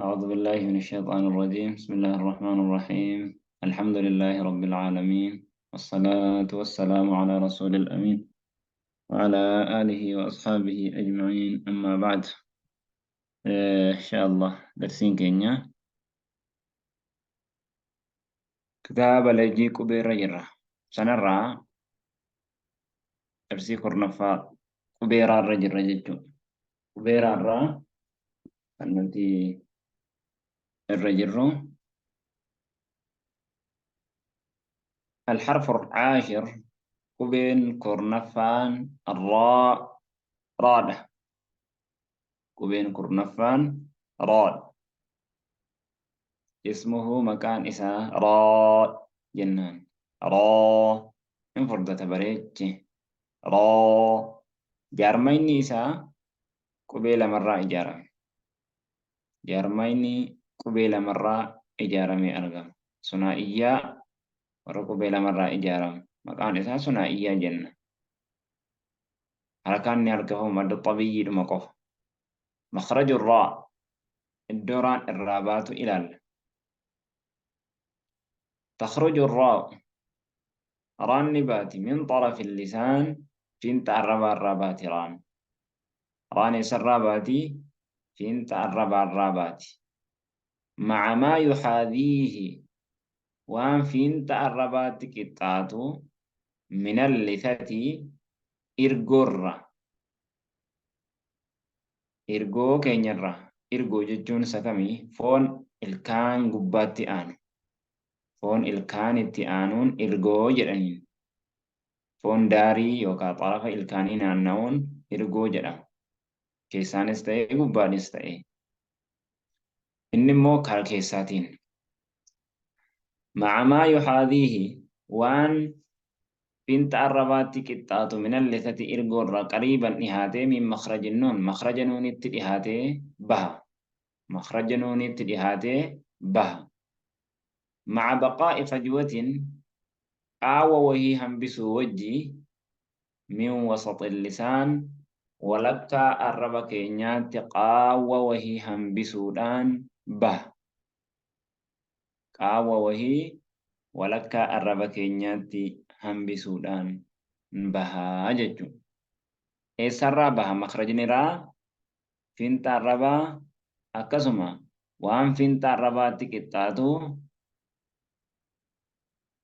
أعوذ بالله من الشيطان الرجيم. بسم الله الرحمن الرحيم. الحمد لله رب العالمين، والصلاة والسلام على رسول الأمين وعلى آله وأصحابه أجمعين، أما بعد. إن شاء الله درسين كينيا كتاب لجي قبير جرة سنرى درسي كرنفا قبير الرجل رجل قبير الرا التي الرجل. الحرف العاشر قبين كرنفان الراء رادة قبين كرنفان راد اسمه مكان إسا راء جنان را انفردة بريتش را جارميني إسا قبيل مرة إجارة جارميني قبيل مرة إجارة مي أرقام ثنائية ورا قبيل مرة إجارة مكان إسا ثنائية جنة حركان نركه مد طبيعي المقف مخرج الراء الدوران الرابات إلى تخرج الراء ران نباتي من طرف اللسان فين تعرب الرابات ران ران سراباتي فين تعرب الرابات مع ما يحاذيه وان فين تعربات كتاتو من اللثة إرجورة إرجو كينيرة إرجو جتون سكمي فون الكان قباتي آن فون الكان اتي آنون إرجو جرانين فون داري يوكا طرف الكانين آنون إرجو جرا كيسان استي قبان استي إنمو كار كيساتين مع ما يحاذيه وان بنت الربات كتاتو من اللثة إرجورة قريبا إهاتي من مخرج النون مخرج نون إهاتي بها مخرج نون إهاتي بها مع بقاء فجوة آو وهي هم بسوجي من وسط اللسان ولكا الربكينيات قاو وهي هم بسودان به قاو وهي ولكا الربكينيات هم بسودان بها ججو إسرى بها مخرج نرا فين تعربا أكسما وان فين تعربا تكتاتو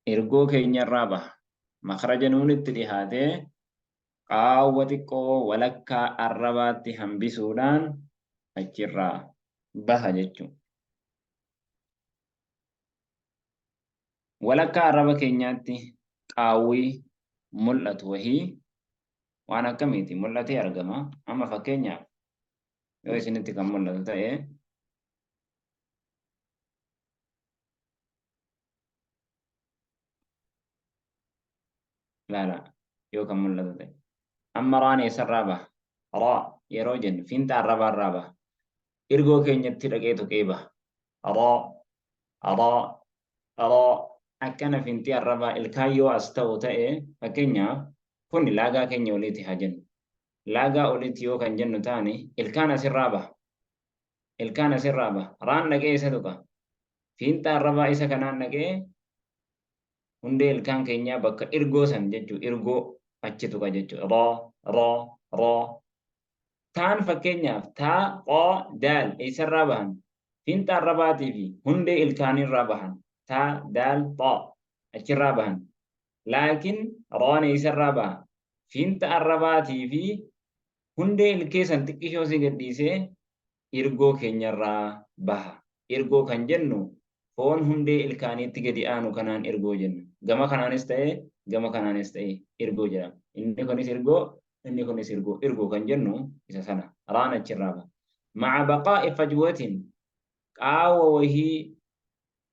إرجو كينيا رابا مخرج نون التلهاتي قاوتكو ولكا الربات هم بسودان أجرا بها ججو ولكا الربا كينياتي قاوي ملت وهي وانا كميتي ملتي أرجما أما فكينيا يوسينتي كم ملت تأيه لا لا يو كم ملت تأيه أما راني سرابة را يروجن فين تعربا الرابة إرجو كينيا تلقيتو كيبة را را را akkana finti arraba ilkaan yoo as ta'u ta'e fakkeenyaaf kun laagaa keenya oliiti haa jennu. Laagaa oliiti yoo kan jennu taane ilkaan asirraa baha. Ilkaan asirraa baha. Raan dhaqee isa tuqa. Fiinxa arrabaa isa kanaan dhaqee hundee ilkaan keenyaa bakka irgoo san jechuu irgoo achi tuqa jechuudha. Raa raa raa. Taan fakkeenyaaf taa qoo daal eessarraa bahan? Fiinxa arrabaatii fi hundee ilkaanirraa bahan. تا دال طا أشرا بهن لكن راني سرا به فين تقرباتي في هندي الكيسن تكيشو سيغديسي إرغو كينيرا بها إرغو كان جنو فون هندي الكاني تجدي آنو كنان إرغو جن جما كنان استي جما كنان استي إرغو جرا إني كونيس إرغو إني كونيس إرغو إرغو كان جنو إذا سنة رانا تشرابا مع بقاء فجوة قاوة وهي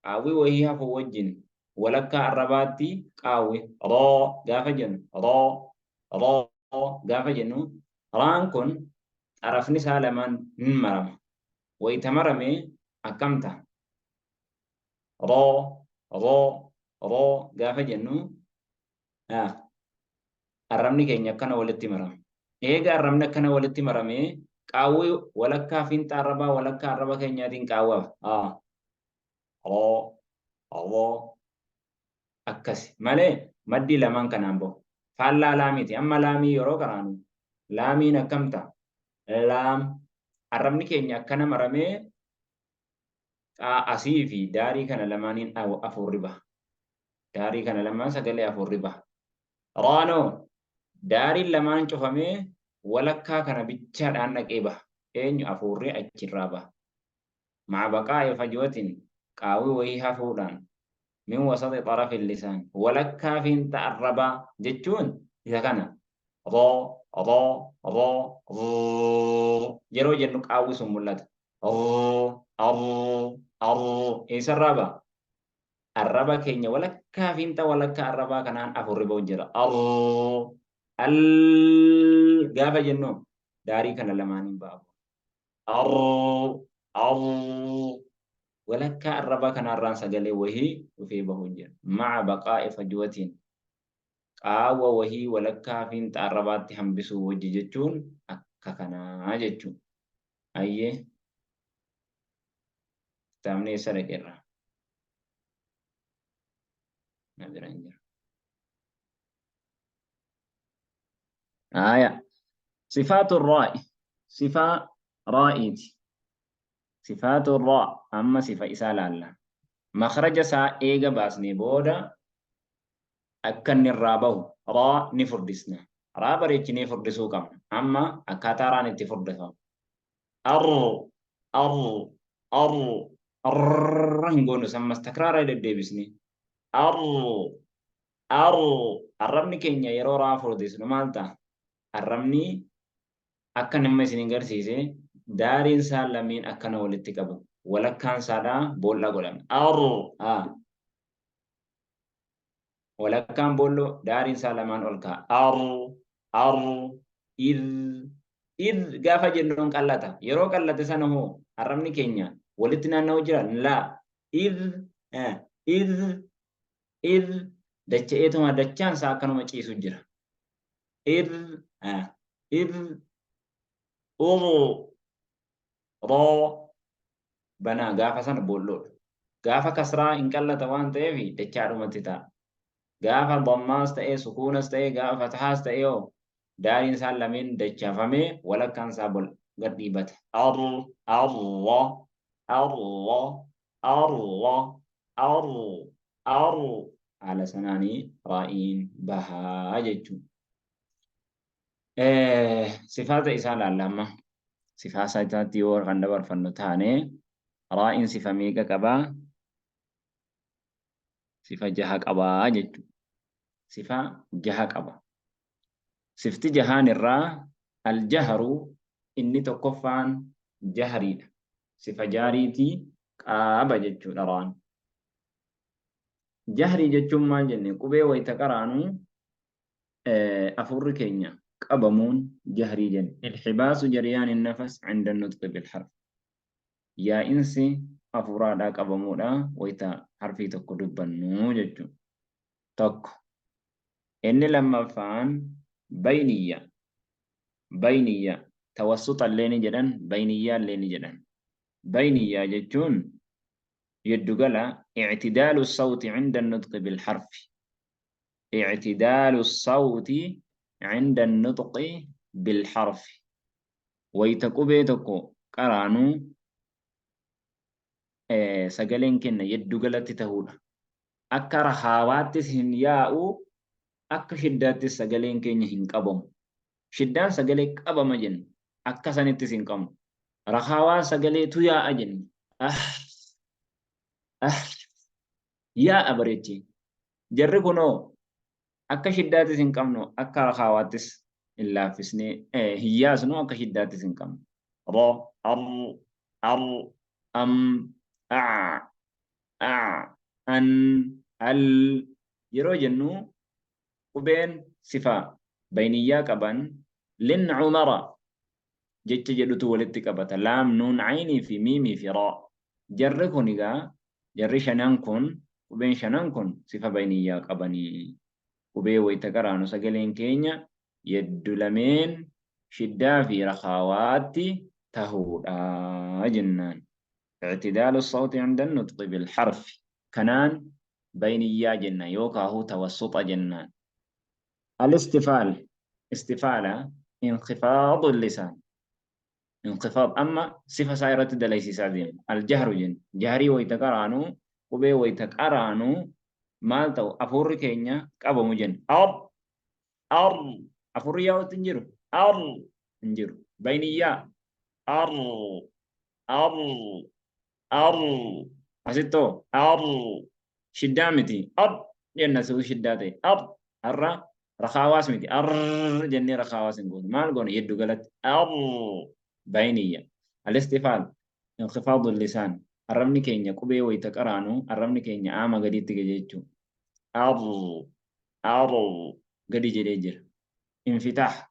قاوي وهي هفو وجن ولك الرباتي قاوي را قافجن را را قافجن ران كن عرفني سالمان نمرم ويتمرمي أكمتا را را را قافجن الرمني كين يكنا ولتي مرم إيجا الرمنا كنا ولتي مرمي Qaawwi walakkaa fiinxa arrabaa walakkaa arraba keenyaatiin qaawwa baha. A, Ro, Ro akkasi malee maddii lamaan kanaan bahu. Faallaa laamiiti. Amma laamii yeroo qaraanu laamiin akkam ta'a? Laam arrabni keenya akkana maramee asii fi daarii kana lamaaniin afuurri baha. Daarii kana lamaan sagalee afuurri baha. Raanoo daariin lamaan cufamee walakkaa kana bichaadhaan dhaqee baha. Eenyu afuurri achirraa baha. Ma'a baqaa'i fajwatin qaawwi wayii hafuudhaan min wasaxi xarafi lisaan walakkaa fiinxa arrabaa jechuun isa kana ro ro ro rrrr yeroo jennu qaawwi sun mul'ata. Rrrr arr arr eessarraa baha? Arraba keenya walakkaa fiinxa walakkaa arrabaa kanaan afurri ba'u jira. Arr al gaafa jennu daarii kana lamaaniin ba'a. Arr arr walakkaa arrabaa kanaarraan sagalee wahii dhufee bahu jira. Ma'a baqaa'i fajwatiin qaawwa wahii walakkaa fiinxa arrabaatti hambisuu wajji jechuun akka kanaa jechuudha. Ayyee kitaabni eessa dhaqeerra? Na bira hin jiru. Aya. Sifaatu raa'i. Sifaa raa'iiti. Sifaatu raa amma sifa isaa laalla. Makhraja isaa eega baasnee booda akka inni irraa bahu raa ni furdisna. Raa bareechinee furdisuu qabna. Amma akkaataa raan itti furdifamu. Arr arr arr arr hin goonu sammas takraara deddeebisne. Arr Arr arrabni keenya yeroo raa furdisnu maal ta'a? Arrabni akka nama isin garsiise daariin isaa lameen akkana walitti qabu. Walakkaan isaadhaa boolla godhama. Arr a walakkaan boolloo daariin isaa lamaan ol ka'a. Arr arr ir ir gaafa jennuun qallata. Yeroo qallate sana hoo arrabni keenya walitti naanna'u jira? Laa ir ir Ir dacha'eetuma dachaan isaa akkanuma ciisu jira. Ir ir ur roo banaa gaafa sana boolloodha. Gaafa kasraa hin qallata waan ta'eef dachaadhumatti ta'a. Gaafa dammaas ta'ee sukuunas ta'ee gaafa fatahaas ta'ee hoo daariin isaa lameen dachaafamee walakkaan isaa bol gad dhiibata. Ar arra arra arra ar ar haala sanaanii raa'iin bahaa jechuudha. Sifaata isaa laalla amma. Sifaa isaatti yoo kan dabarfannu taane raa'iin sifa meeqa qabaa? Sifa jaha qabaa jechuudha. Sifa jaha qaba. Sifti jahaan irraa aljaharu inni tokkoffaan jahariidha. Sifa jaariitii qaaba jechuudha raan. Jahrii jechuun maal jenne qubee wayita qaraanu afuurri keenya qabamuun jahrii jenne. Ilhibaasu jaryaani nafas inda nutqi bilharf. Yaa'insi afuuraadhaa qabamuudha wayita harfii tokko dubbannu jechuudha. Tokko. Inni lammaffaan bayniyya. Bayniyya. Tawassuxa illee ni jedhan, bayniyyaa illee ni jedhan. Bayniyyaa jechuun yeddugala i'tidaalu sawti cinda nutqi bilharfi. I'tidaalu sawti cinda nutqi bilharfi. Wayita qubee tokko qaraanu sagaleen kenna yeddugalatti ta'uudha. Akka rahaawaattis hin yaa'u, akka shiddaattis sagaleen keenya hin qabamu. Shiddaan sagalee qabama jenna. Akka sanittis hin qabnu. Rahaawaan sagaleetu yaa'a jenna. Ah! Ah! Yaa'a bareechi. Jarri kunoo akka shiddaattis hin qabnu, akka rahaawaattis hin laaffisnee hin yaasnu, akka shiddaattis hin qabnu. Ro, ar, ar, am, a, a, an, al yeroo jennu qubeen sifa bayniyyaa qaban lin umara jecha jedhutu walitti qabata. Laam, nuun, aynii fi miimii fi raa. Jarri kun egaa jarri shanan kun qubeen shanan kun sifa bayniyyaa qabanii. Qubee wayita qaraanu sagaleen keenya yeddu lameen shiddaa fi rakaawaatti Tahuudha jennaan. I'tidaalu sawti 'inda an-nutqi bil-harfi. Kanaan bayniyyaa jenna yookaahuu tawassuxa jennaan. Al-istifaal, istifaala, inkifaadu lisaan. Inkifaad amma sifa isaa irratti dalaysiisaa deema. Al-jahru jenna. Jahrii wayta qaraanu, qubee wayta qaraanu maal ta'u afuurri keenya qabamu jenna. Ar, ar, afuurri yaa'utti hin jiru. Ar hin jiru. Bayniyyaa. Ar, ar, ar. Asittoo ar shiddaa miti. Ar jenna si'u shiddaa ta'e. Ar har'a rakaawaas miti. Ar jennee rakaawaas hin goonu. Maal goona yeddu galatti. Ar bayniyya. Al-istifaal inkifaadu lisaan. Arrabni keenya qubee wayita qaraanu arrabni keenya aama gaditti gaje jechuudha. Ar ar gadi jedhee jira. Infitaah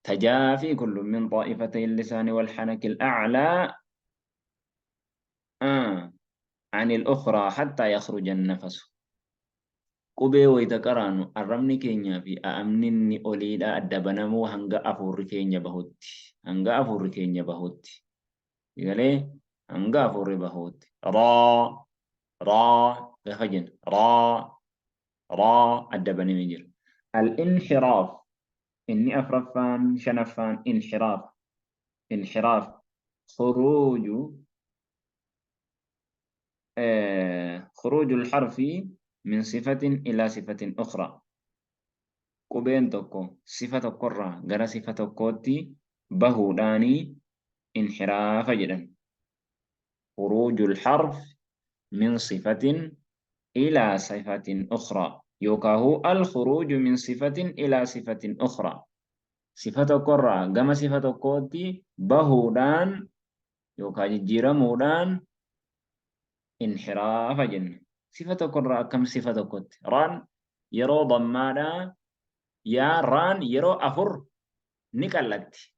تجافي كل من طائفتي اللسان والحنك الأعلى عن الأخرى حتى يخرج النفس. Qubee wayita qaraanu arrabni keenyaa fi a'amni oliidha adda banamuu hanga afuurri keenya bahutti. Hanga afuurri keenya bahutti. Galee hanga afuurri bahutti. Raa raa gaafa jennu raa raa adda banamee jira. Al-inhiraaf inni afraffaan shanaffaan inhiraaf. Inhiraaf khuruuju khuruujul harfi min sifatin ila sifatin ukhra. Qubeen tokko sifa tokkorraa gara sifa tokkootti bahuudhaanii inhiraafa jedhan. Khuruujul harf min sifatin ila sifatin ukhra yookaahu al-khuruuju min sifatin ila sifatin ukhra. Sifa tokkorraa gama sifa tokkootti bahuudhaan yookaan jijjiiramuudhaan inhiraafa jenna. Sifa tokkorraa akkam sifa tokkotti? Raan yeroo dammaadhaa yaa raan yeroo afur ni qallatti.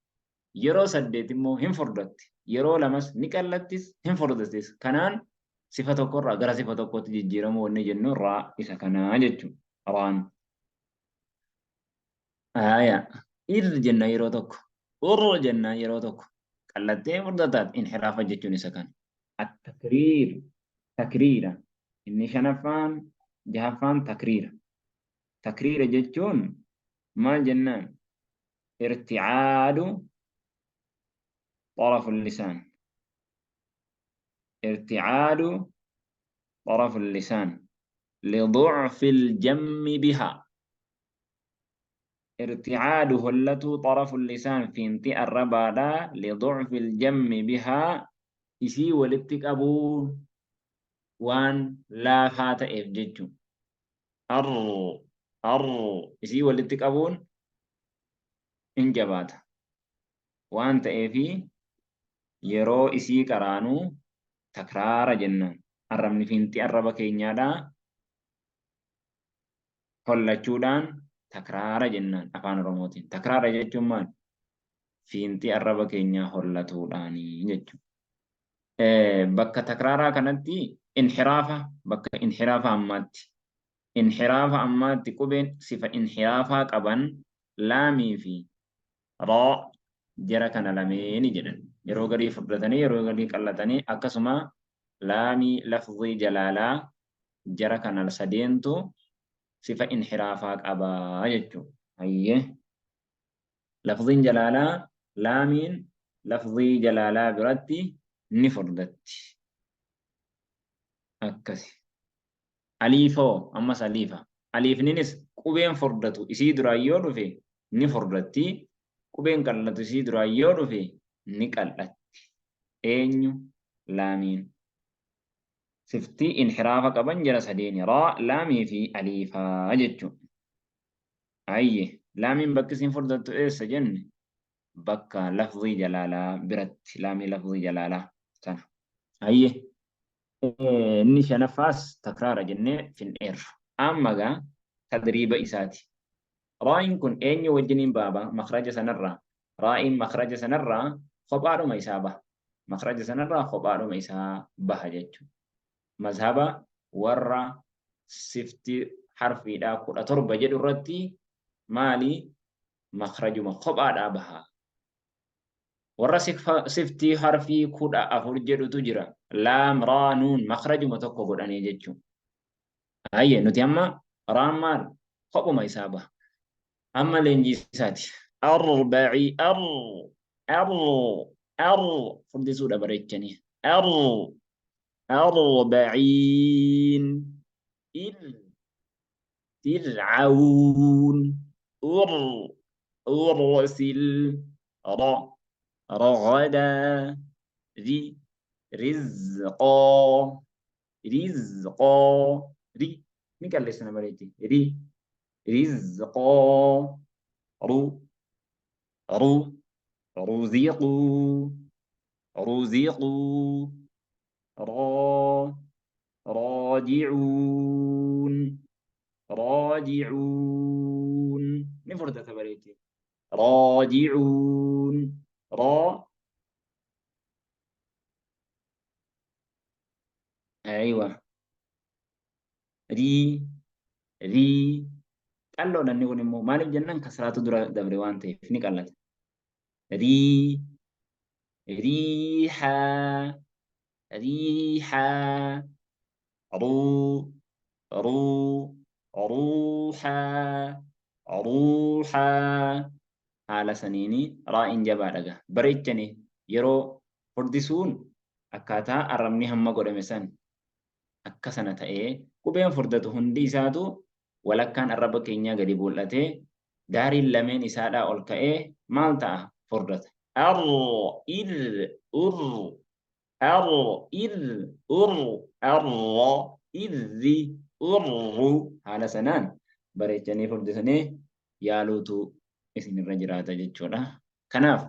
Yeroo saddeet immoo hin furdatti. Yeroo lamas ni qallattis hin furdattis. Kanaan sifa tokkorraa gara sifa tokkotti jijjiiramuu wanni jennu raa isa kanaa jechuudha. Raan. Aya. Ir jenna yeroo tokko. Ur jenna yeroo tokko. Qallattee furdataat inhiraafa jechuun isa kana. At-takriir. Takriira. Inni shanaffaan jahaffaan takriira. Takriira jechuun maal jennaan? Irticaadu xarafu lisaan. Irticaadu xarafu lisaan. Liducfi ljammi bihaa. Irticaadu hollatuu xarafu lisaan fiinxi arrabaadhaa liducfi ljammi bihaa isii walitti qabuu waan laafaa ta'eef jechuudha. Arr arr isii walitti qabuun hin jabaata. Waan ta'eefi yeroo isii qaraanu takraara jennaan. Arrabni fiinxi arraba keenyaadhaa hollachuudhaan takraara jennaan afaan Oromootiin. Takraara jechuun maal? Fiinxi arraba keenyaa hollatuudhaanii jechuudha. Bakka takraaraa kanatti inhiraafa bakka inhiraafa ammaatti. Inhiraafa ammaatti qubeen sifa inhiraafaa qaban laamii fi raa jara kana lameeni jedhan. Yeroo garii furdatanii yeroo garii qallatanii akkasuma laamii lafzii jalaalaa jara kana sadeentu sifa inhiraafaa qabaa jechuudha. Hayyee. Lafziin jalaalaa laamiin lafzii jalaalaa biratti ni furdatti. Akkasi. Aliifoo ammas aliifa. Aliifninis qubeen furdatu isii duraan yoo dhufe ni furdatti. Qubeen qal'atu isii duraan yoo dhufe ni qal'atti. Eenyu? Laamiin. Siftii inhiraafa qaban jara sadeeni. Raa, laamii fi aliifaa jechuudha. Ayye. Laamiin bakki isiin furdattu eessa jenne? Bakka lafzii jalaalaa biratti. Laamii lafzii jalaalaa sana. Ayye. Inni shanaffaas takraara jennee finneerra. Amma gaa tadriiba isaati. Raa'iin kun eenyu wajjiniin baaba makhraja sanarraa? Raa'iin makhraja sanarraa kophaadhuma isaa baha. Makhraja sanarraa kophaadhuma isaa baha jechuudha. Mazhaba warra sifti harfiidhaa 17 jedhu irratti maali makhrajuma kophaadhaa baha. Warra siftii harfii 14 jedhutu jira. Laam, raa, nuun makhrajuma tokko godhanii jechuudha. Hayyee nuti amma raan maal kophuma isaa baha. Amma leenjii isaati. Arba'i ar ar ar furdisuudha bareechanii. Ar arba'iin il fir'aun ur ursil ra ragada ri rizqaa rizqaa ri ni qalleessina bareechi ri rizqaa ru ru ruziquu ruziquu raa raaji'uun raaji'uun ni furdata bareechi raaji'uun raa aywa rii rii qalloodha inni kun immoo maaliif jennaan kasraatu dura dabre waan ta'eef ni qallata rii riihaa riihaa ruu ruu ruuhaa ruuhaa haala saniini raa'iin jabaadha gaa bareechani yeroo furdisuun akkaataa arrabni hamma godhame san akka sana ta'ee qubeen furdatu hundi isaatu walakkaan arraba keenyaa gadi bul'atee daariin lameen isaadhaa ol ka'ee maal ta'a furdata. Ar, ir, ur, ar, ir, ur, arra, irri, urru haala sanaan bareechanii furdisanii yaaluutu isinirra jiraata jechuudha. Kanaaf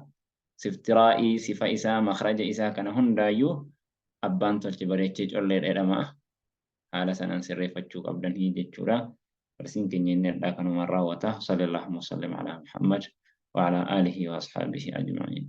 sifti raa'ii sifa isaa makhraja isaa kana hundaayyuu abbaan tolche bareechee colleedha jedhama. Haala sanaan sirreeffachuu qabdanii jechuudha. Darsiin keenya inni hadhaa kanumaan raawwata. Sallallahu wasallam ala Muhammad wa ala alihi wa ashabihi ajma'in.